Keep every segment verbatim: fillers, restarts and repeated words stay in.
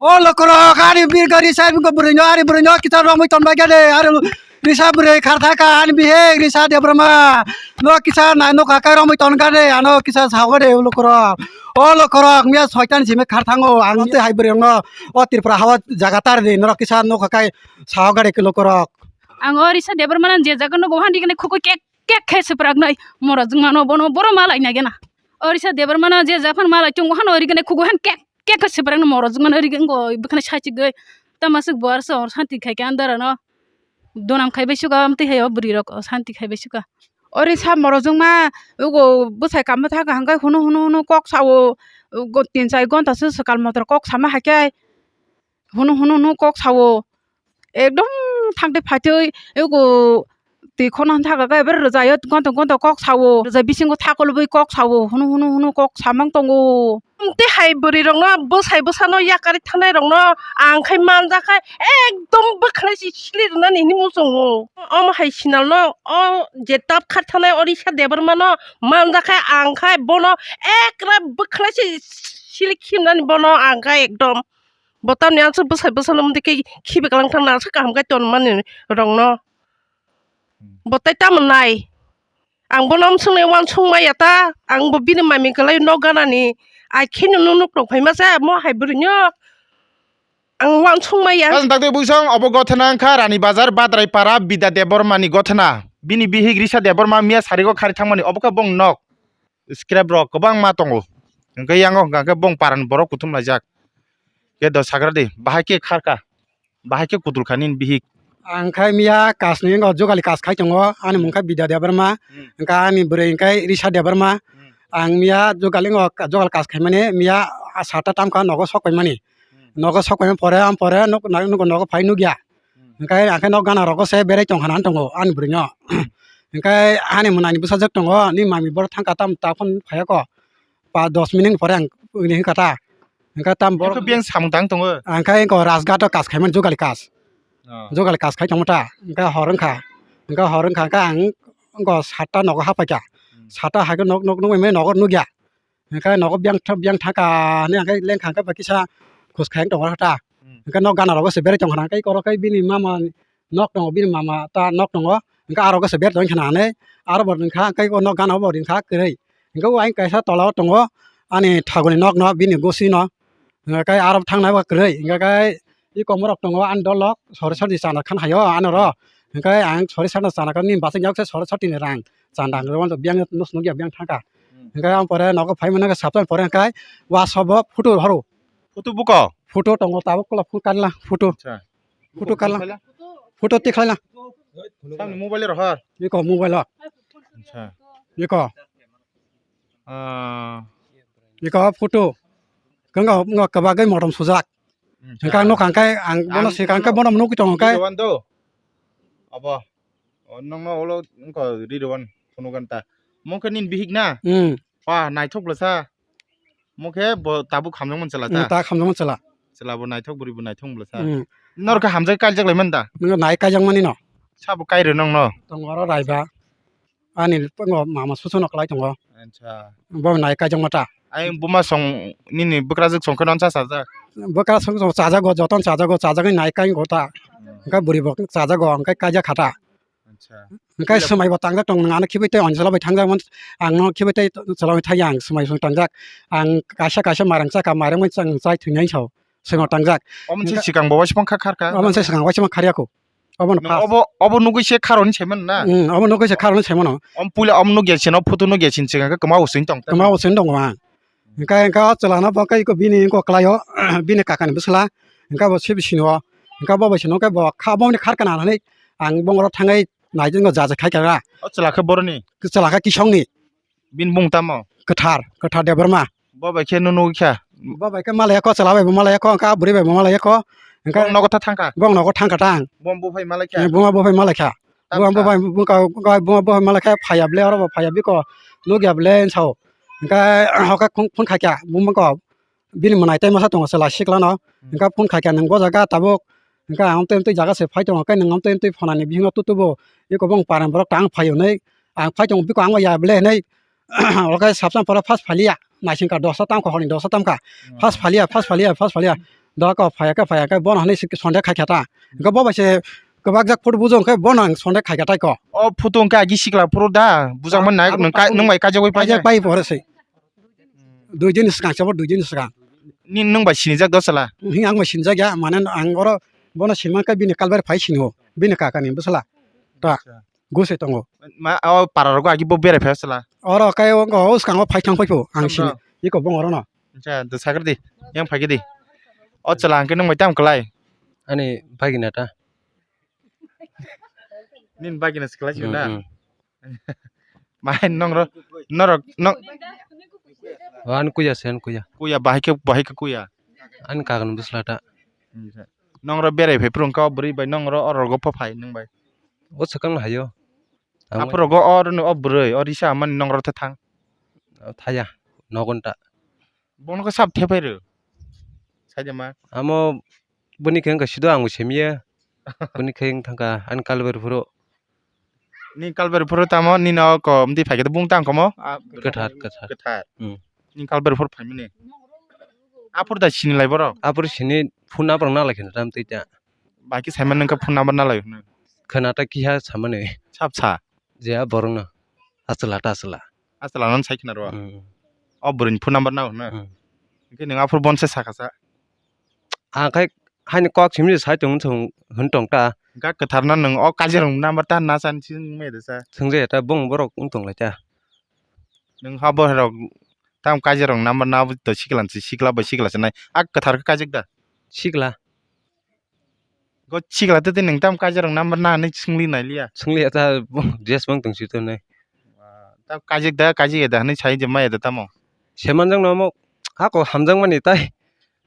O lokorok, ani birga risa bwrwino, ani bwrwino kisa romwi tonbaikha de, ani risa bwrwi kharthaka, ani bihik risa Debbarma. No kisa nai nokha khe romwi tonkha de, ano kisa sahogo de o lokorok. O lokorok, miya soitan simi kharthango, ang tei hai bwrwino o Tripura hao jaga tar di, norok kisa nokha khe sahogo de lokorok. Ang o risa Debbarmano je jaga nogo, handi kene khukui kek kek khe swpraknai, moro jwngmano bono boro malai nai gena. O risa Debbarmano je japhano malai tongo hano ori gene khukui han kek kek khe swprakno moro jwngmano ori gene go bwkhani saichigwi tamo swk bo aro santi khai khe andarano. Donam khai bai suka, amtwi hai o bwrwi rok santi khai bai suka. Ori sa moro jwngma ugo bwsai kamo thaka hangkai hunu hunu hunu kok sao, ugo tin char gonta se swkal motor kok sama hai khe. Hunu hunu hunu kok sao. Ekdom thangtwi phaitwi ugo twi khona thaka khe eber rwjaio gonto gonto kok sao. Rwjai bisingo thakolobwi kok sao. Hunu hunu hunu kok samang tongo. Tei hai bwrwi rokno bwsai bwsano yakarwi thanai rokno ang khai manjak khai ekdom bwkhanai se sili rwnani hinwi muchungo. Omo hai sinalno o je tap khar thanai o risa Debbarmano manjak khai ang khai bono ekra bwkhanai se sili khimnani bono ang khai ekdom. Bo tamni aswk bwsai bwsano mudi khe khibi kwlang thangna aswk kaham khe tonmani rokno. Hmm. Bo tai tamo nai? Ang bono omsongnai uansuk maya ta, ang bo bini mami kwlai nok ganani. Ai kheno nuk rok phaima se mo hai bwrwino. Ang uansuk maya. Chwng tak tei buisong obo gothana wngkha Rani Bazar Badrai Para Bida Debbarma ni gothana. Bini bihik Risa Debbarma miya sarigo khari thangmani obo khe bong nok. Scrap rok kwbangma tongo. Hwnkhe yango hwnkha khe bong paran borok kuthum laijak. Khe do sagra di, bahai khe kharka, bahai khe kutul kha nini bihik. Ang khai miya kasni wngkha jogali kas khai tongo, ani mung kha Bida Debbarma, hmm, hwnkha ani bwrwi hwnkhe Risa Debbarma. Hmm. Ang miya jogali wngkha jogal kas khaimani miya sata tamkha nogo sok paimani. Hmm. Nogo sok paimani pore, am pore nuk-, nuk-, nogo phai nukya. Hmm. Hwnkhe ang khe nok gana rogo se berai tongkha nang tongo ani bwrwino. Hwnkhe ani mwnani bwsajwk tongo, ni mami borok thangkha tam ta phone phaiya kho. Pa dos minute ni pore ang ini hwnkha ta. Hwnkhe tam borok biyang samung tang tongo. Ang khe eko Rajghat o kas khaimani jogali kas. Oh. Jogali kas khai tongma ta. Hwnkhe hor wngkha. Hwnkhe hor wngkha hwnkhe ang eko satta nogo hapaikha. Hmm. Satta haikhe nok nok nugwi mani nogo nukya. Hwnkhe nogo biyang tha-, biyang thangkha hinwi ang khe lengkha hwnkhe bai kisa khus khai wng tongkha ta. Hmm. Hwnkhe nok gana rogo se berai tongkha na, hwnkhe oro khe bini mama nok tongo, bini mama ta nok tongo, hwnkhe aro khe se berai tongkha na hinwi aro bo ringkha, hwnkhe o nok gana o bo ringkha kwrwi. Hwnkhe o ayang kaisa tola o tongo ani thaguni nok no, bini gosi no, hwnkhe aro thangna bo kwrwi, hwnkhe iko morok tongo ani dol rok sori sori chana khan hai o ano ro, hwnkhe ang sori sori chana khan ni bachai yok se sori sori ni rang. Chanda hwnwi biyang nus nukya biyang thangkha. Hmm. Hwnkhe ang pore nogo phai mano khe sapta pore hwnkhe WhatsApp o photo rohoro. Photo buko? Photo tongo tabuk kola phone karla photo. Acha. Photo karla. Photo tikhlaila. Tamni mobile rohor. Iko mobile o. Acha. Iko. Ah. Iko photo. Kanga ngo kabagwi motom sujak. Acha. Hwnkhe ang nokha hwnkhe ang bono sikang khe bono nugwi tongo hwnkhe. Video one do. Abo. O, nokno ulo wngkha riri wan phunukgwanta. Mo khe nini bihik na? Hmm. Wah, naithok bwlasa. Mo khe bo tabuk hamjakmani chwla ta? Hmm, ta hamjakmani chwla. Chwla bo naithok, bwrwi bo naithok bwlasa. Hmm. Norok khe hamjak kaijak laimani da? Nwng nai kaijakmani no. Sabo kai rw nokno? Tongo oro raiba. Ani mama susu no kwlai tongo. Acha. Bo nai kaijakma ta. Ai buma song nini bwkrajwk song khe non cha chajak. Bwkrajwk song chajago, jotono chajago, chajagwi nai kai go ta. Hmm. Hwnkhe bwrwi bo chajago, hwnkhe kaijak kha ta. Acha. Hwnkhe swmai bo tangjak tong, nwng ano khibai tei oni chwla bai thangjak, ang no khibai tei chwla bai thangya, ang swmai swmai tangjak. Ang kaisa kaisa mairang chakha, mairang bai chang chai thwinai sao, swmai tangjak. Omo se hwnkhe sikang bo waisa bang kha kharka. Omo se sikang waisa bang kharya kho. Obo no first. Obo, obo nugwi se kharoni saimano na? Hmm, obo nugwi se kharoni saimano. Om puila om nugya sino, photo nugya sin sikang khe kwma uswing tong. Kwma uswing tongo ang. Hwnkhe, hwnkhe o chwla no bo khe iko bini iko kwlai o, bini kaka ni bwsla. Hwnkhe bo se bisino, hwnkhe bo bai sino khe bo kha, bo ni kharkana hinwi ang bongoro thangwi nai jwngo jaja khai kha. O chwla khe boroni? Chwla khe Kisong ni. Bini bung tamo? Kwthar, Kwthar Debbarma. Bo bai khe nunu kha? Bo bai khe malaya kho, chwla bai bo malaya kho, hwnkhe a bwrwi bai bo malaya kho. Hwnkhe bong nogo tha thangkha? Bong nogo thangkha tang. Bong bo phai malai kha? Bung bo phai malai kha. Bung bo phai, bung bo phai malai kha, phaiya ble, oro bo phaiya biko nukya ble sao. Hwnkhe hokhe phone khaikha, bung bangkho bini mwnai tai masa tongo chwla sikla no. Hmm. Hwnkhe phone khaikha, nwng bo jaga tabuk. Hwnkhe ang tei tei jaga se phai tongo, khe nwng tei tei phonani bihikno tutubo. Iko bong paran borok tang phai hwnwi. Ang phai tongo, biko ang ya ble hwnwi. Oke, sapsang pora first phaliya. Naisingkha dosta tamkha, horni dosta tamkha. Hmm. First phaliya, first phaliya, first phaliya. Doko phaya khe phaya khe bono hinwi sonde khai kha ta. Hwnkhe bo bai se kwbak jak photo bujo hwnkhe bono ang sonde khai kha tai ko. O photo hwnkhe agi sikla phuru da bujak man nai Abo nwng ka-, pabu. Nwng bai kajagwi paijak. Kajak pai pore se. Dui din swkang, chabo dui din swkang. Ni nwng bai sinijak do chwla? Hing ang bai sinijak ya, mane ang oro bono sinma khe bini kalbar phai sinio, bini kakani bwsla. Ta. Acha. Gusai tongo. Ma, o para rogo agi bo berai phai chwla? Oro kai o, o swkango phai thang phai pho, ang sini. Iko bong oro no. Acha, do sakar di, yang phai di. O chwla hwnkhe nwng bai tam kwlai? Ani bagina ta. Nini bagina se kwlai sio na? Hmm, hmm. Mai nongro, norok, nong. O, ani kuya se, ani kuya. Kuya, bahai khe, bahai khe kuya. Ani kagan bwsla ta. Nongro berai phai phuru wngkha o bwrwi bai, nongro oro rogo pha phai nwng bai. O swkang hayo. Ang aphuru rogo o rwni o bwrwi, o risa mani nongro the thang. Thaya, nogon ta. Bono khe sab the phai rw. Saida ma. Amo bwni khe wngkha sido ang bo semiya. Bwni khe wng thangkha ani kalbari phuru. Ni kalbari phuru tamo nino ko mdi phaikhe bung tang komo. Ah, kwthar, kwthar. Kwthar. Hmm. Ni kalbari phuru phaimani. Aphuru da sini lai borok? Aphuru sini phone number na lai khna tam twi ta. Baki saimani wngkha phone number na lai hwnwi. Khna ta kiha samani. Sab sa. Je a borokno. Aswla ta aswla. Aswla no sai khna rw. Hmm. O bwrwini phone number na hwnwi. Hmm. Hwnkhe nwng aphuru bon se sakha sa. Ang khai haini kok simi sai tong thung hwn tong ta. Ga kwthar no nwng o kajirong number ta na san sing me de sa. Swngjaya ta bong borok wng tong lai ta. Nwng ha borok tam kajirong number na to sikla si sikla bai sikla se nai. A kwthar khe kajik da. Sikla. Go sikla tete nwng tam kajirong number na hinwi swngli nai liya. Swngli ta dress bang tong si to nai. Tam kajik da kajik da hinwi sai je maya da tamo. Semanjak no mo hako hamjakmani tai.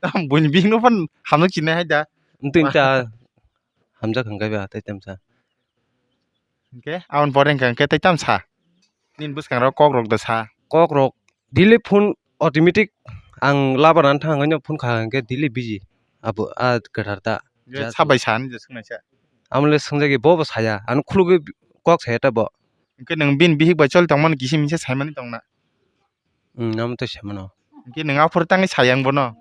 Tam buini bihik no phan hamjak sinai hai da. Ntwini ta hamjak hwnkhe ba tai tamsa. Hwnkhe aboni pore hwnkha hwnkhe tai tam sa? Nini bwskango kok rok da sa? Kok rok daily phone automatic ang labar ani thang ani phone kha hwnkhe daily busy. Abo a kwthar ta. Sabai sa ani swngnaisa. Amole swngjagwi bo bo saya. Ano khulugwi kok saya ta bo. Hwnkhe nwng bini bihik bai choli tongmani kisi misa saimani tongna? Hmm, amo tei se mano. Hwnkhe nwng aphuru tangwi sayang bono.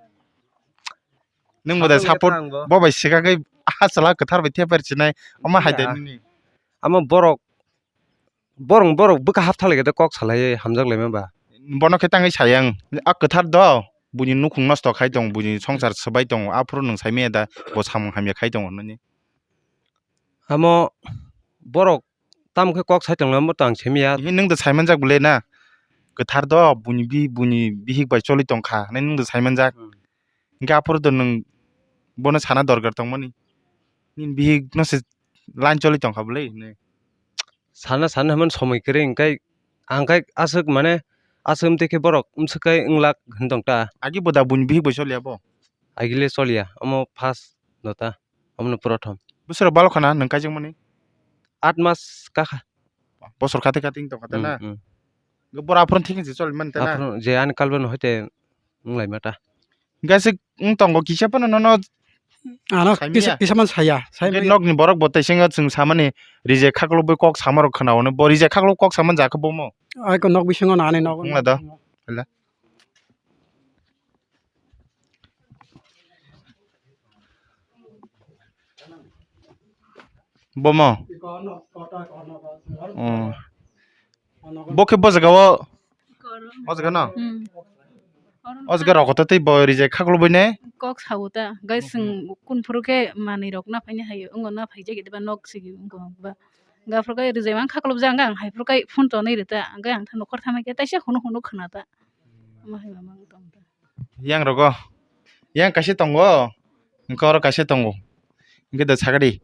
Nwng bo da support bo bai swkagwi ah chwla kwthar bai theper chinai. Omo hai de nini. Amo borok, borok, borok bwkha haptha lai khe kok salai hamjak lai mamba. Bono khe tangwi sayang. A kwthar do buini nukhung nosto khai tong, buini songsar swbai tong, aphuru nwng saimaya da bo samung hamya khai tong hinwi. Amo borok tamo khe kok sai tongla, amo tang simi ya. Hi nwng da sai manjak bwle na? Kwthar do, buini bi-, buini bihik bai choli tong kha, hinwi nwng da sai manjak. Hmm. Hwnkhe aphuru do nwng bono sana dorkar tongmani. Nini bihik no se line choli tong kha bwle hinwi. Sana, sana hwnmani somoi kwrwi, hwnkhe ang khe aswk mane, aswk wngtwi khe borok bwswk khe wng lak hwn tong ta. Agi bo da buini bihik bai choli ya bo? Agi le choli ya, omo first no ta. Omono prothom. Bwswk rok balo khana nwng kaijakmani? Aat mas kakha. Bosor kati kati wng tongkha ta na? Hmm, hmm. Bora aphuru thik se choli mani ta na? Aphuru je ani kalbeno hoite wng lai ma ta. Hwnkhe aswk wng tongo kisa phano nono. Ano saimanya? Kisa, kisa man saya. Hwnkhe nokni borok bo tei sengyo chwng samani reject khaklubwi kok samarok khwnao hwnwi. Bo reject khaklub kok samani ja khe bomo? Ai ko nok bisingo na ani nok. Wng la do. Hala. Bomo. Oh. Bo khe bo jaga o. O jaga no? Hmm. O jaga rok to tei bo reject khaklubui ne? Kok sao ta. Gai swng kun phuru khe manwi rok na phaini hai. Wngo na phaijak ba nok sigi wngo ba. Ga phuru khe reject mang khaklubjak ang hai phuru khe phone tonwi rwta. Gai ang tha nokhor thamai khe taisa hunu hunu khna ta. Omo hai ma mang tong ta. Yang rogo. Yang kaisa tongo. Hwnkhe oro kaisa tongo. Hwnkhe da sakadi.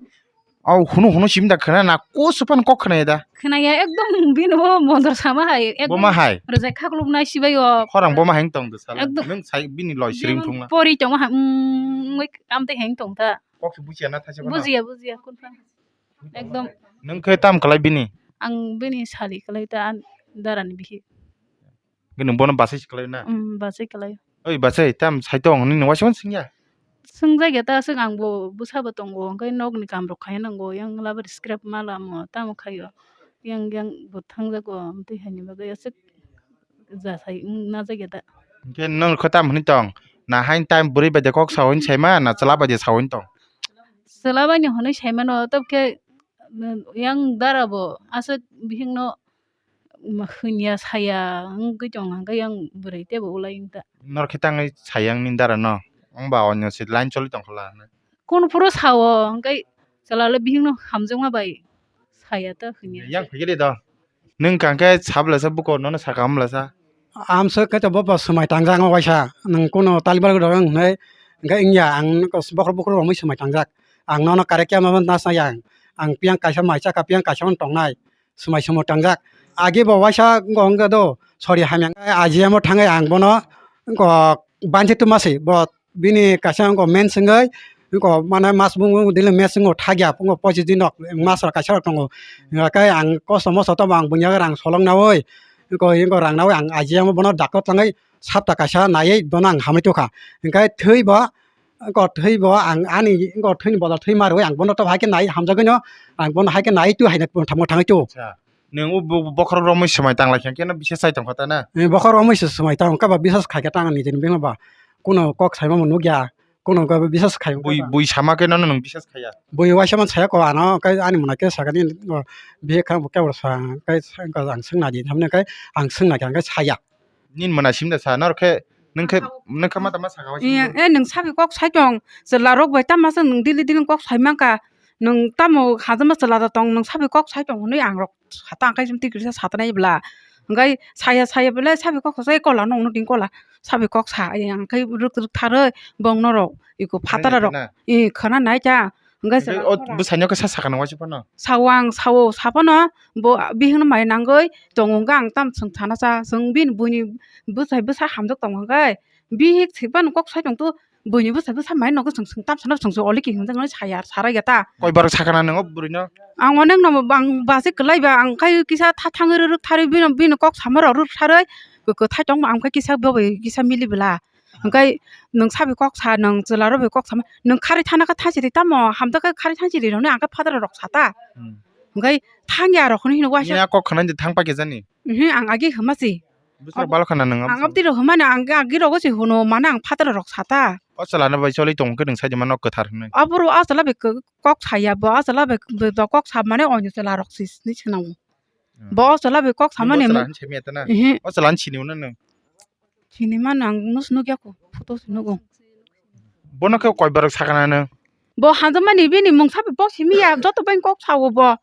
Au hunu hunu simi da khna na kusu pan kok khna da. Khna ya ekdom bini bo mondor sama hai. Bo ma hai. Reject khakluk nai sibai o. Khorang bo ma hai tong da sala. Ekdom. Nwng sai bini loi siring jemon thungla. Pori tong ha, mm, wik am te heng tong ta. Kok se bujiya na thaise bono? Bujiya, bujiya, kun pha. Ekdom. Nwng khe tam kalai bini? Ang bini sali kalai ta, an darani bihi. Hwnkhe nwng bono bachai se kwlai na? Mm, bachai kwlai. Oi bachai, tam sai tong hwnwi nwng waisa mano swngya? Swngjakya ta, swk ang bo bwsa bo tongo, hwnkhe nokni kam rok khai nango, yang labar scrap ma lamo, tamo khaio, yang, yang bo thangjago, amtwi haini bagwi aswk ja sai wng najakya ta. Hwnkhe nwng khe tam hwnwi tong? Na hain time bwrwi bai de kok sao hwn saima na chwla bai de sao hwn tong? Chwla bai ni hwnwi saimano, tab khe, mm, yang dara bo aswk bihikno, mm, hwnya saya wngwi tong hwnkhe yang bwrwi teibo ulai wng ta. Nor khe tangwi saya nini dara no? Wng ba onyo se line choli tong khala. Kunu phuru sao, hwnkhe chwla le bihikno hamjakma bai saya ta hwnya. Yang phikiri do. Nwng kang khe sabla sa buko nono saka hamla sa. Amswk khe to bo bo swmai tangjak wng waisa. Nwng kuno talibal rok hwnwi hwnkhe wngya ang bokhorok bokhorok romwi swmai tangjak. Ang nono karek khe ma nas nai ang. Ang piyang kaisa mai chakha piyang kaisa no tongnai. Swmai swmai tangjak. Agi bo waisa wngkha wngkha do. Sori hamya. Aji amo thangwi ang bono wngkha banchi tuma se bo bini kaisa wngkha mens wngwi wngkha mane mas bung bung dili mes wngkha thagya wngkha pochis din rok mas rok kaisa rok tongo. Hwnkhe ang kosto mosto tamo ang bunya rang solong nawi wngkha wngkha rang nawi ang aji amo bono dakto tangwi sapta kaisa naiwi bono ang hamwi tokha. Hwnkhe thwi bo wngkha thwi bo ang ani wngkha thwini bodol thwi ma rwui ang bono to hai khe nai hamjagwino ang bono hai khe nai tu hai thangwi tu. Acha. Nwng o bo-, bokhorok romwi swmai tang lai khe, khe no bisas chai tong kha ta na? Eh, bokhorok romwi se swmai tang kha ba bisas khai khe tang ni jeni bino ba. Kuno kok sai ma nukya, kuno kok bisas khai. Bui, bui sama khe nono nwng bisas khaya? Bui waisa man saya ko ano, kai ani mona khe sakani, oh, bihe kha khe bo sa, kai sa, kai ang swngna di, hamne kai ang swngna khe ang kai saya. Nini mona sim da sa, nor khe, nwng khe, nwng khe ma tama saka waisa. Eh, eh, nwng sabi kok sai tong, chwla rok bai tama sa nwng dili dili kok sai man kha, nwng tamo hajama chwla da tong, nwng sabi kok sai tong hwnwi ang rok sata ang kai jemti kisa satanai bla. Hwnkhe saya saya bele sabi kok sai kola nong nong ding kola. Sabi kok sa ai ang kai rwk rwk tharwi bong norok iko phatara rok. Khana nai ta. Hwnkhe o bwsaino khe sa sakha nang waisa phano. Sawang sao saphano bo bihikno mai nangwi tongo hwnkhe ang tam chwng sana cha chwng bini buini bwsai bwsa hamjak tongo hwnkhe bihik thikphano kok sai tongto. Buini bwsa bwsa mai nogo chwng chwng tamsano chwng chwng oliki hinjak nai saya sarai ya ta. Koi barok sakana nang o bwrwino? Ang onek no bang basi kwlai ba ang khai kisa tha thangwi rwrwk tharwi bino bini kok sama rok rwrwk tharwi kwthai tongma ang khai kisa bo bai kisa mili bwla. Hwnkhe nwng sabi kok sa nwng chwla rok bai kok sama nwng khari thana kha thansi ri tamo hamjak khe khari thansi ri rok ni ang khe phataro rok sata. Hmm. Hwnkhe thangya rok hwnwi hino waisa. Nini a kok khwnani thang paikhe jani? Mhm, ang agi hwma si. Bwswk balo khana nwng? Ang abtwi rok hwmani ang agi rogo se hwno mane ang phataro rok sata. O chwla no bai choli tong khe nwng sai mano kwthar hwnwi. Aboro a chwla bai kok saya bo a chwla bai kok sa mane onyo chwla rok se ni swnamo. Hmm. Bo o chwla bai kok samani. Bo chwla ni simi eta na? Mhm. O chwla ni sini uno nwng. Sini mano ang nus nukya ko photo se nugo. Bono khe koi barok sakana nwng? Bo hanjakmani bini mungsa bai bo simi ya joto bai kok sao bo.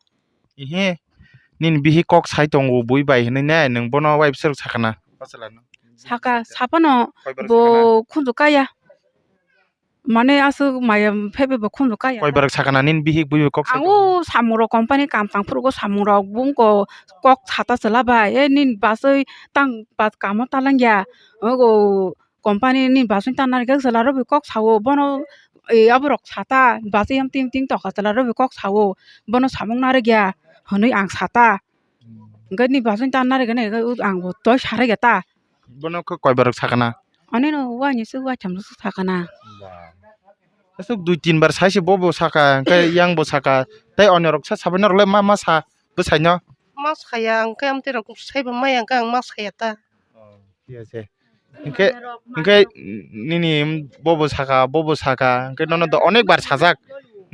Ihe, nini bihi kok sai tongo bui bai hinui ne, nwng bono waibwswk sakana? Saka, saphano bo khunju kaya. Mane aswk maya phaibai bo khunju kaya. Koi barok sakana nini bihi bui bai kok sai tongo? Ang o samung rok company kam tang phuru samung rok bung ko kok sata chwla bai, e nini baswi tang bat kamo talangya. Ogo company ni baswi tanna rikha chwla rok bai kok sao bono, e, aborok sata baswi yam ting ting tokha chwla rok bai kok sao bono samung narwkya hwnwi ang sata. Hmm. Hwnkhe ni baswi tanna rikha nai ang bo toi sarai kha ta. Bono khe koi barok sakana? Ani no uaini se uaitham sakana. Ba. Aswk dui tin bar sai se bo bo saka hwnkhe yang bo saka tei onyo rok sa sabai norok le ma ma sa bwsai no? Ma saya hwnkhe amtwi rok sai bo maya hwnkhe ang ma saya ta. Oh, thik ase. Hwnkhe, hwnkhe nini bobo saka, bobo saka, hwnkhe nono do onek bar sajak.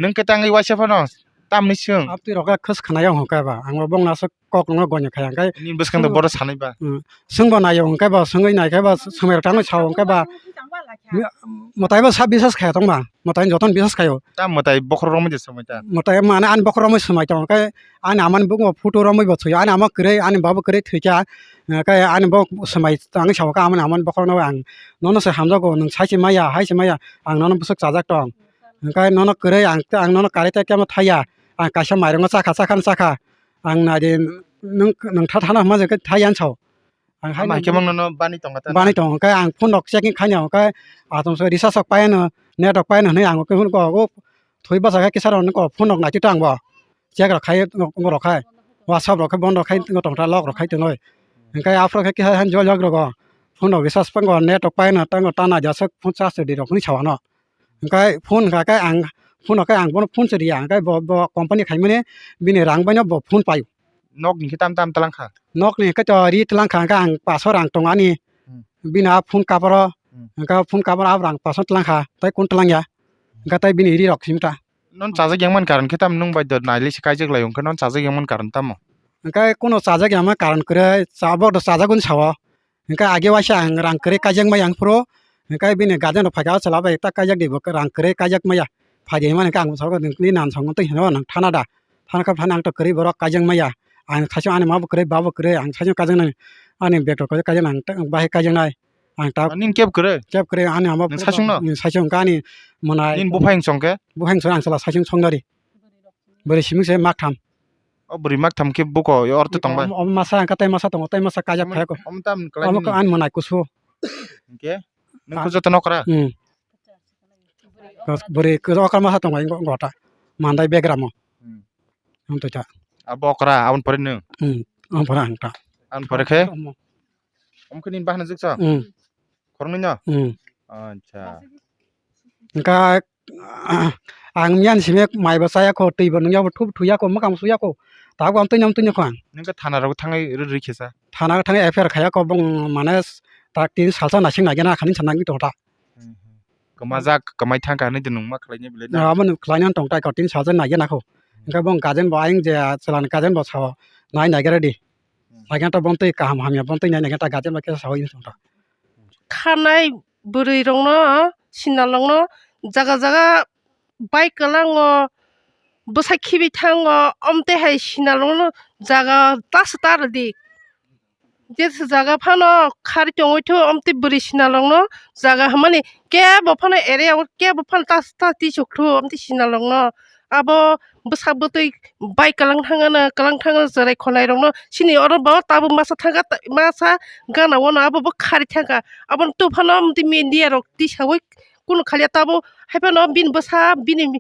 Nwng khe tangwi waisa phano tamni swng? Abtwi rok khe khwskhwnaio hwnkhe ba, ang bo bongno aswk kok no goni kha hwnkhe. Nini bwskang do bono sanai ba? Hmm. Swngbo naio hwnkhe ba, swngwi nai khe ba, swmai rok tangwi sao hwnkhe ba. Mwtai bo sa bisas kha tongma. Mwtai jotono bisas khaio. Ta mwtai bokhorok romwi de swmai ta? Mwtai mane ani bokhorok romwi swmai tongo khe ani amani bukung photo romwi bo thwio. Ani ama kwrwi, ani baba kwrwi thwikha. Khe ani bo swmai tangwi sao khe amani amani bokhorok no ang nono se hamjago, nwng sai se maya, hai se maya, ang nono bwswk chajak tong. Hwnkhe nono kwrwi ang, ang nono karwi ta kemo thaya. Ang kaisa mairango chakha, chakha no chakha. Ang nai di nwng, nwng tha thana hwnma je khe thaya no sao. Ang hai Ama hai khe mangno no bani tongo ta na? Bani tongo, hwnkhe ang phone rok checking khaina, hwnkhe atomsoi recharge rok pai ano, net rok pai ano hwnwi ang khe phone ko, o thwi bwsa khe kisa rok phone rok naitwi tong bo. Check rok khai, wng rok khai, WhatsApp rok khe bondo khai tong ta, lock rok khai tongwi. Hwnkhe aphuru khe kisa han jol jok rogo, phone rok recharge pango, net rok pai ano, tango ta naijak phone charge di rok hwnwi sa ano. Hwnkhe phone hwnkha khe ang, phone hwnkhe ang bono phone se riya, hwnkhe bo, bo company khaimani bini rang baino bo phone paio. Nokni khe tam tam twlang kha? Nokni hwnkhe to ri twlang kha, hwnkhe ang paso rang tongo ani. Hmm. Bini a phone cover o Hmm. Hwnkhe phone cover abo rang paso twlang kha, tei kun twlang ya. Hwnkhe tei bini ri rok simi ta. Non chajak yang man karon khe tamo nwng bai do nailai se kaijak lai, hwnkhe non chajak yang man karon tamo? Hwnkhe kuno chajak yang man karon kwrwi, cha-, bo do chajak gun sao. Hwnkhe age waisa ang rang kwrwi kaijak maya ang phuru. Hwnkhe bini guardian rok phaikha, o chwla bai ta kaijak di, bo rang kwrwi kaijak maya. Phaidi hinmani hwnkhe ang bwskango nini nan song twi hino nang thana da. Thana kha phano ang to kwrwi borok kaijak maya. Ang saichung ani ma bo kwrwi, ba bo kwrwi, ang saichung kaijak nai. Ani bag rok kaijak nang, bahai kaijak nai. Ang ta Nini keb kwrwi? Keb kwrwi ani ama Nang saichung no? Nini saichung hwnkhe ani mwnai. Nini buphai wng song khe? Buphai wng song ang chwla saichung song dari. Bwrwi siming se mak tham. O bwrwi mak tham khe buko, o ortho tong bai? Omo, omo masa, hwnkhe tei masa tongo, tei masa kaijak Omo, phai ko. Omo tam kwlai Omo nini? Ko ani mwnai kusu. Hwnkhe? Nung Ah. Kujo to nokra? Hmm. Bwrwi kujo okra masa tongo, go-, gota. Mandai begramo. Hmm. Omo to ta. Abo okra, aboni pore nung? Hmm. Omo pore ang ta. Aboni pore khe? Omo. Omo khe nini bahna juksa? Hmm. Khoroknwi no? Hmm. Acha. Hwnkhe, ang miyani simi maibo chaya kho, twibo nungya bo thup thuya kho, mwkang suya kho. Tabuk ang twinom twinya kho ang. Nungkhe thana rogo thangwi rw rw khe sa? Thana thangwi F I R khaya kho, bong mane tak tin salsa naising naigena khani sana ngi tongta. Hmm. Kwmajak, kwmai thangkha hinwi de nungma khlainai belai na? Aboni khlainani tongtai kho, tin salsa naigena kho. Hwnkhe bong gajen bo ayang je chwlani gajen bo sao nai naigera di. Hmm. Naigena ta bong twi kaham hamya bong twi nai naigena ta gajen bo khe sao ini tongta. Khanai bwrwi rokno, sinalokno jaga jaga bai kwlango, bwsa khibi thango, omtwi hai sinalokno jaga tasa ta rwdi. Jesa jaga phano khari tongwi thu, omtwi bwrwi sinalokno jaga hwnmani kebo phano area o kebo phano tasa ta tisok thu, omtwi sinalokno. Abo bwsa bwtwi bai kwlang thangano, kwlang thangano chwrai khonai rokno sini oro bo tabuk masa thangkha, masa gana ono abo bo khari thangkha. Abono tubphano media rok tisawi kunu khalya tabuk haiphano bini bwsa bini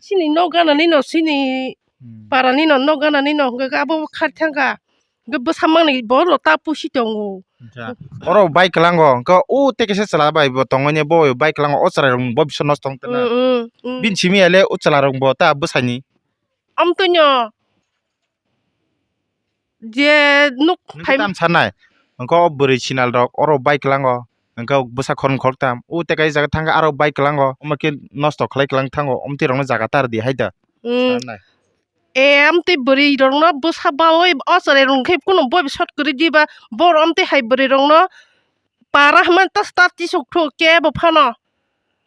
sini nok gana nino sini Hmm. Para nino nok gana nino hwnkhe abo bo khari thangkha. Hwnkhe bwsa mangni bo lo ta pusi tongo. Acha. Oro bai kwlango, hwnkhe o tei kaisa chwla bai bo tongmani bo bai kwlango o chwrai rok bo biso nosto wng tongna. Mm, mm, mm. Bini simi ya le o chwla rok bo ta bwsani. Amtwino je nuk Nung phai tam sanai, hwnkhe o bwrwi sinal rok oro bai kwlango, hwnkhe bwsa khorang khoroktham o tei kaisa jaga thangkha aro bai kwlango, omo khe nosto khlai kwlang thango, omtwi rokno jaga tar di hai da. Mm. Sanai. E, amtwi bwrwi rokno bwsa bawi o chwrai rok khe kunu boi shot kwrwi diba, bor amtwi hai bwrwi rokno para hwnmani ta start tisok thu kebo phano.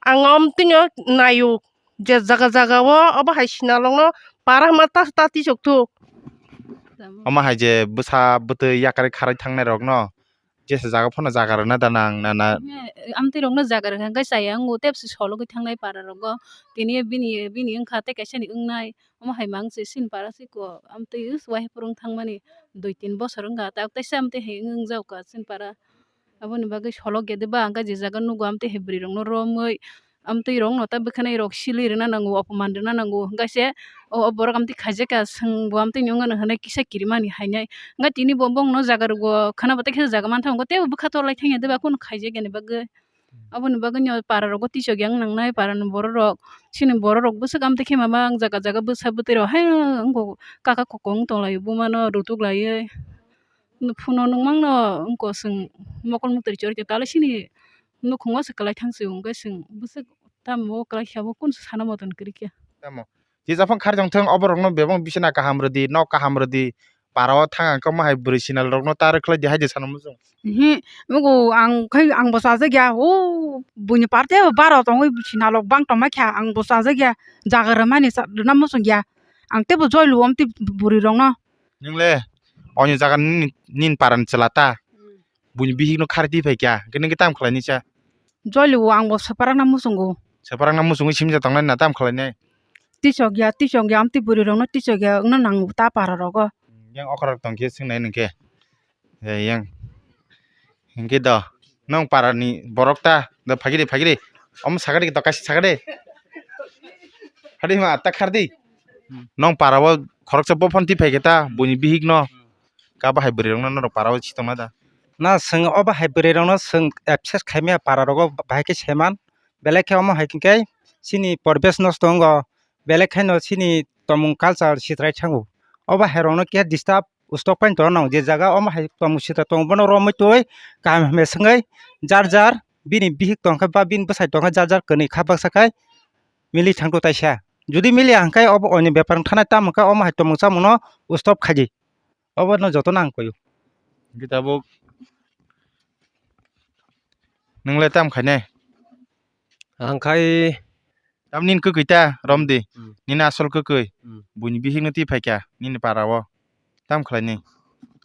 Ang amtwino naio je jaga jaga o obo hai sinalokno para hwnmani ta start tisok thu. Omo hai je bwsa bwtwi yakarwi kharwi thangnai rokno jesa jaga phano jaga rwna da nang na na. Amtwi rokno jaga rwkha hwnkhe chaya wngo tei sologwi thangnai para rogo tini bini bini wngkha tei kaisa ni wngnai. Omo hai mang se sini para siko amtwi wahai phuru wng thangmani dui tin bosor wngkha tak teisa amtwi hai wng jak kha sini para. Aboni bagwi solok ya de ba hwnkhe je jaga nugo amtwi hai bwrwi rokno romwi amtwi rokno ta bwkhanai rok silwi rwna nango opoman rwna nango hwnkhe se o borok amtwi khaijak kha chwng bo amtwi ni wngmano hinwi kisa kirimani hainai hwnkhe tini bo bongno jaga rogo khwna bo tei kisa jaga manthogo tei bo bwkha torlai thangya de ba kunu khaijak yani bagwi. Aboni bagwino para rogo tisok yang nangnai para ni borok rok sini borok rok bwswk amtwi khe mama ang jaga jaga bwsa bwtwi rok hai wngkok kaka kokong tong laio buma no rutuk laiwi phuno nung mangno wngkok chwng mokol muktwi chorikhe tale sini nukhungo se kwlai thang se wngkhe chwng bwswk tamo kwlai khe abo kun sana moton kwrwi khe. Tamo. Tisa phang khar jong thung, oborokno bebak bisina kaham rwdi, nok kaham rwdi, para o thang ang khe omo hai bwrwi sinal rokno ta rwkhlai di hai de sana muchung. Ihi, nugo ang khai ang bo chajak ya, o buini parte baro tongwi sinal rok bang tongma kha, ang bo chajak ya, jaga rwmani cha-, rwna muchung ya, ang teibo joy luo amtwi bwrwi rokno. Nung le, oni jaga nini, nini para ni chwla ta, buini bihik no khar twi phai kha, hwnkhe nung khe tam khlai ni cha. Jolibo ang bo swprakna muchungo. Swprakna muchungwi simsa tongnai na tam khlainai? Tisok ya, tisok ya, amtwi bwrwi rokno tisok ya wngna nango ta para rogo. Yang okra rok tongkhe swngnai nungkhe. Eh, yang. Hingke do. Nong para ni borok ta. Do phagiri, phagiri. Om sagadi to kasi sagadi. Hadi ma ta khardi. Nong para o khoroksa bo phone ti phaikhe ta, buini bihik no. Ka bahai bwrwi rokno norok para o si tongna da. Na chwng o bahai bwrwi rokno chwng abscess khaimaya para rogo bahai khe saiman, belai khe omo hai khe chini poribesh nosto wngo, belai kheno chini tomung culture sitrai thango. O bahai rokno khe disturb ustok paino tongna nango, je jaga omo hai tomung sitra tongo bono romwi twi kaham hamya swngwi jar jar Bini bihik tongkha ba bini bwsai tongkha jar jar kwnwi kha baksa khai mili thangto taisa. Jodi mili hangkhe obo oini bepar wngthanai tamo khe omo hai tongmung chamungno stop khaidi. Obono jotono ang koyo. Hwnkhe tabuk nwng le tam khainai? Ang khai Tam nini kwkwi ta romdi. Hmm. Nini asol kwkwi. Hmm. Buini bihikno twi phaikha nini para o. Tam khlainai?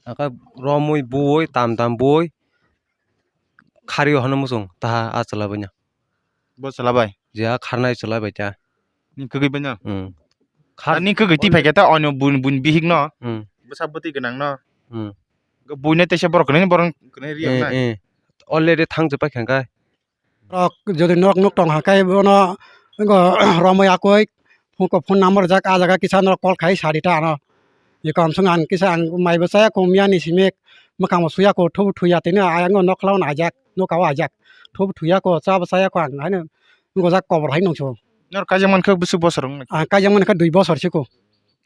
Ang kha romwi buwi tam tam buwi khario hano muchung taha a chwla baino. Bo chwla bai? Je a kharnai chwla bai ta. Ni kwkwi baino? Hmm. Khar- Ani kwkwi twi phaikha ta onyo buini, buini bihikno. Hmm. Bwsa bwtwi gwnangno. Hmm. Buino teisa borok kwnwi borok kwnwi riya. Eh, na. Eh. Already thang chwpai kha kha. Rok jodi nok nuk tong hangkhe bono wngkha romwi akoi phone ko phone number jak a jaga kisa norok call khai sadi ta ano. Eko amsong ang kisa ang maibo chaya ko miya ni simi mwkhang bo suya ko thubu thuya tini ayang nok khlauna ajak noka o ajak thubu thuya ko chabo chaya ko ang haino wngkha jak kobor hai nungso. Nor kaijak mankha bwswk bosor wng? Ang kaijak mankha dui bosor siko.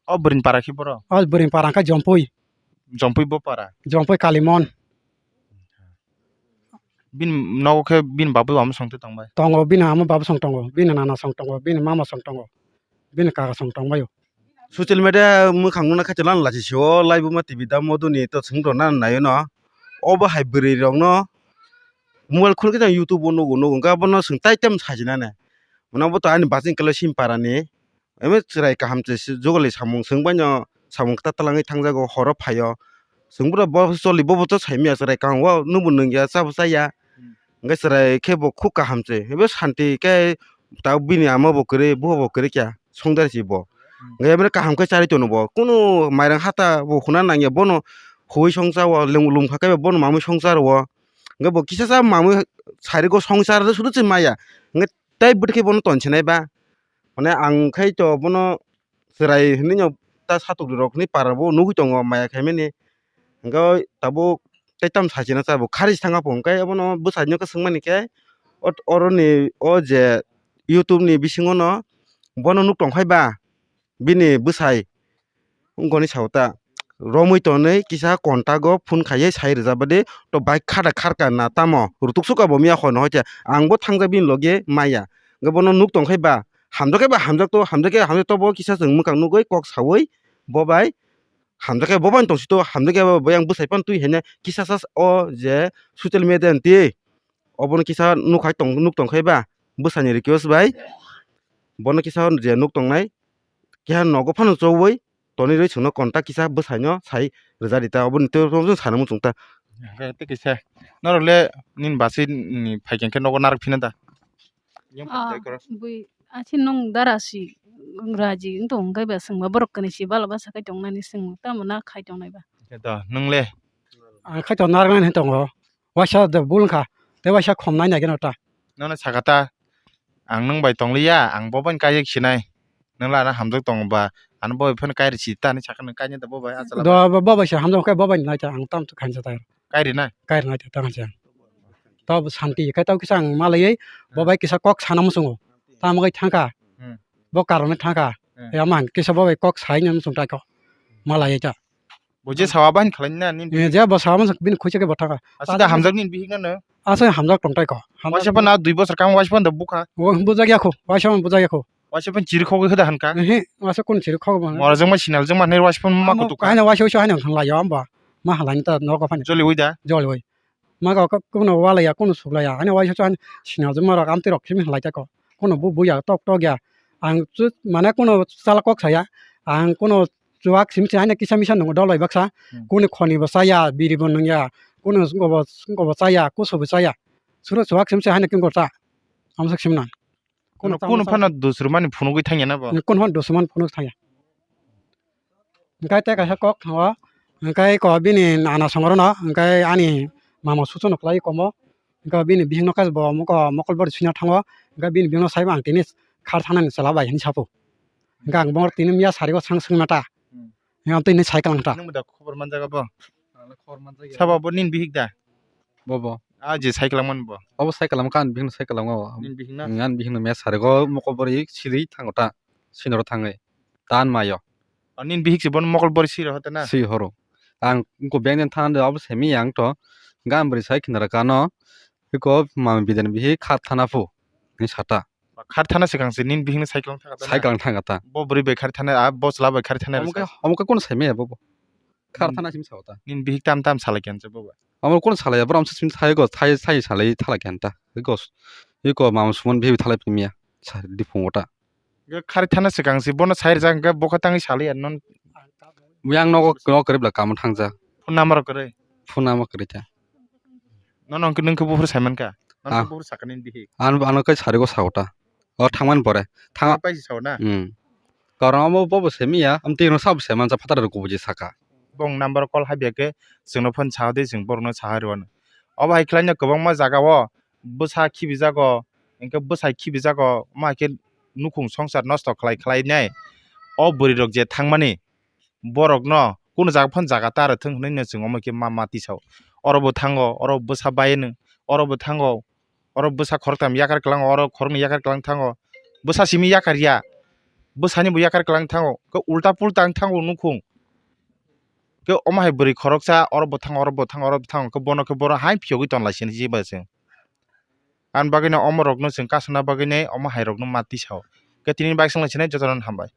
O bwrwini para khe boro? O bwrwini para khe Jompui. Jompui bo para? Jompui Kalimon. Bini nogo khe bini babu ama song twi tongbai? Tongo, bini ama babu song tongo, bini nana song tongo, bini mama song tongo, bini kaka song tongbaio. Social media mwkhang nukna khe chwla lachi sio, live ma T V da moduni to swng rwna naio no. Obo hai bwrwi rokno mobile khulkhe tang YouTube o nugo, nugo wngkha bono swng tai tamo sajinani. Mano bo to ani baching kwlai sim parani. Emo chwrai kaham se se jogoli samung swngbaino samung kwtal talangwi thangjago horo phaio. Chwng bwrwi bo choli bobo to saimanya chwrai kaham o nwngbo nungya chabo chaya. Hmm. Hwnkhe chwrai khe bo khub kaham se. Ebo santi khe ta bini ama bo kwrwi buha bo kwrwi kya songdar si bo. Hmm. Hwnkhe ebo kaham khe charwi tono bo. Kunu mairang hata bo huna nangya bono hui songcha o lung lung kha khe bono mamwi songchar o. Hwnkhe bo kisa sa mamwi sarigo songchar sudu se maya. Hwnkhe tei bwtwi khe bono tonsinai ba. Mane ang khai to bono chwrai hinwi no ta satok rok hinwi para bo nugwi tongo maya khaimani. Hwnkhe tabuk tei tamo sachina cha bo khari se thangma phunukhe abono bwsai no khe swngmani khe ot-, oroni o je YouTube ni bisingo no bono nuk tong phai ba bini bwsai. Wngkoni sao ta romwi tonwi kisa contact o phone khaiwi sai rwjak badi to bike khada kharka na tamo rutuk suka bo miya hoi no hoite ang bo thangjak bini loge maya hwnkhe bono nuk tong khai ba hamjak khe ba hamjak to hamjak khe hamjak to bo kisa chwng mwkhang nugwi kok sawi bo bai hamjak khe bo bai tong si to hamjak khe bo yang bwsai phano twi haino kisa sa o je social media ni twi obono kisa nuk hai tong nuk tong khai ba bwsai ni request bai bono kisa je nuk tong nai. Keha nogo phano chobwi tonwi rwi chwngno contact kisa bwsaino sai rwja rita, oboni tei rwchapjak sana muchung ta. Hwnkhe tei kisa norok le nini bachwi ni phaikhe hwnkhe nogo narwk phina da? Yang Ah, phai koro. Bui achi nung dara si raji wng tong hwnkhe ba swngba borok kwnwi si bala basa khai tongnani swng tamo na khai tongnai ba. Hwnkhe to nwng le? Ang khai tong narwknani tongo. Waisa de bul wngkha, tei waisa khom nai nai geno ta. Nono saka ta, ang nwng bai tongliya, ang bo bai kaijak sinai. Nwng la ano hamjak tongo ba, ano bo bai phano kairi si ta hinwi sakha nwng kainwi da bo bai, achalo Do, bai. Bo, bo bai se hamjak khe bo bai nai ta, ang tam khainsa ta. Kairi na? Kairi nai ta, tang se. To bo santi khe tau kisa ang malaiwi, bo Hmm. bai kisa kok sana muchungo. Tamo kai thangkha. Hmm. Bo karone thangkha. Hmm. Ya man kisa bo bai kok sai nang muchung tai kho. Malaiwi ta. Bo je sawa bahini khlai na nini Eh, bihik? Je bo sawa man bini khuisa khe bo thangkha. Aswk da hamjak nini bihik na no? Aswk hamjak tong tai kho. Hamjak Waisa tong- phano dui bosor kang waisa phano da bukha. Bo bujak ya kho, waisa phano bujak ya kho. Waisa phano chiri khogwi hoda hankha. Ehe, waisa kun chiri khogwi bo. Mora jongma sinal jongma hinwi waisa phano ma Amo kutuk kha. Haino waisa waisa haino thang lai ya amba. Ma halai ta nogo phani. Joli wi da? Joli wi. Ma ga ko kuno wala ya kuno sugla ya. Haino waisa waisa haino sinal jongma rok amtwi rok simi halai ta kho. Kuno bu bu ya tok tok ya. Ang chu mane kuno chala kok saya. Ang kuno chuwak sim se haino kisa misa nungo dolai baksa. Hmm. Kuni khoni bo chaya, biri bo nungya, kuni sungko bo, sungko bo chaya, kusu bo chaya. Suro chuwak sim se haino kingko cha. Amsak simna. Kuno, kuno phano dusrumani phunugwi thangya na bo? Kuno phano dusrumani phunuk thangya. Hwnkhe tei kaisa kok thango. Hwnkhe ko bini nana songro no, hwnkhe ani mama susu no khlai komo. Hwnkhe bini bihik no khe bo mokol bori swina thango. Hwnkhe bini bihik no saibo ang tini khar thangnani chwla bai hinwi sapo. Hwnkhe ang bo tini miya sarigo swng swngna ta. Hmm. Hwnkhe ang tini cycle ang ta. Nwng bo da khobor manjaga bo? Ang le khobor manjakya. Sabo bo nini bihik da? Bo bo. A je cycle ang man bo? Obo cycle ang kha, ang bihik no cycle ang o. Nini bihik na? Ang ani bihik no miya sarigo mokol bori siri thango ta. Sinoro thangwi. Tan mayo. O nini bihik se bono mokol bori siri hote na? Si horo. Ang ko beng den than de obo semi yang to. Gam bri sai khinara kano. Iko mama bidani bihi khar thana phu. Ni sata. Khar thana swkang se nini bihikno cycle thangkha ta na? Cycle thangkha ta. Bo bwrwi bai khar thana, a bo chwla bai khar thana Omo rwsa. Khe, omo khe kono saimaya bobo. Khar Hmm. Thana sim sao ta. Nini bihik tam tam salai khe anse bobo. Omo kono salaya, bro, amsa sim sai go, sai, sai salai thala khe anta. Iko, iko mama suman bihi thala pimiya. Sa di phungo ta. Ge khari thana swkang se bono sai rijak hwnkhe bo khe tangwi salai ya non. Yang nogo, nogo kwrwi bla kamo thangja. Phone number kwrwi. Phone number kwrwi ta. Nono hwnkhe nwng khe buphuru saiman kha. Nono Ah. Khe buphuru sakani dihi. Ano, ano khe sarigo sao ta. O thangmani pore. Thang- Paisi sao na? Hmm. Karon amo bobo semiya, amtwi no sabo seman sa phataro kubuji saka. Bong number call hai biya khe chwngno phone sao de chwng borokno saha rwano. Obo hai khlaino kwbangma jaga o bwsa khibijago, hwnkhe bwsai khibijago, omo hai khe nukhung songsar nosto khlai khlai nai. O bwrwi rok je thangmani, borokno kunu jaga phano jaga ta rwthwng hwnwi no chwng omo khe ma mati sao. Oro bo thango, oro bwsa bayeno, oro bo thango, oro bwsa khoroktham yakar kwlango, oro khoroknwi yakar kwlang thango. Bwsa simi yakar ya, bwsani bo yakar kwlang thango, khe ulta pulta wng thango nukhung. Khe omo hai bwrwi khoroksa oro bo thango, oro bo thango, oro bo thango, khe bono khe bono hai phiyogwi tonlai sini jiba chwng. Ani bagwino omo rokno chwng kasana bagwino omo hai rokno mati sao. Khe tini bike swnglaisini jotono hambai.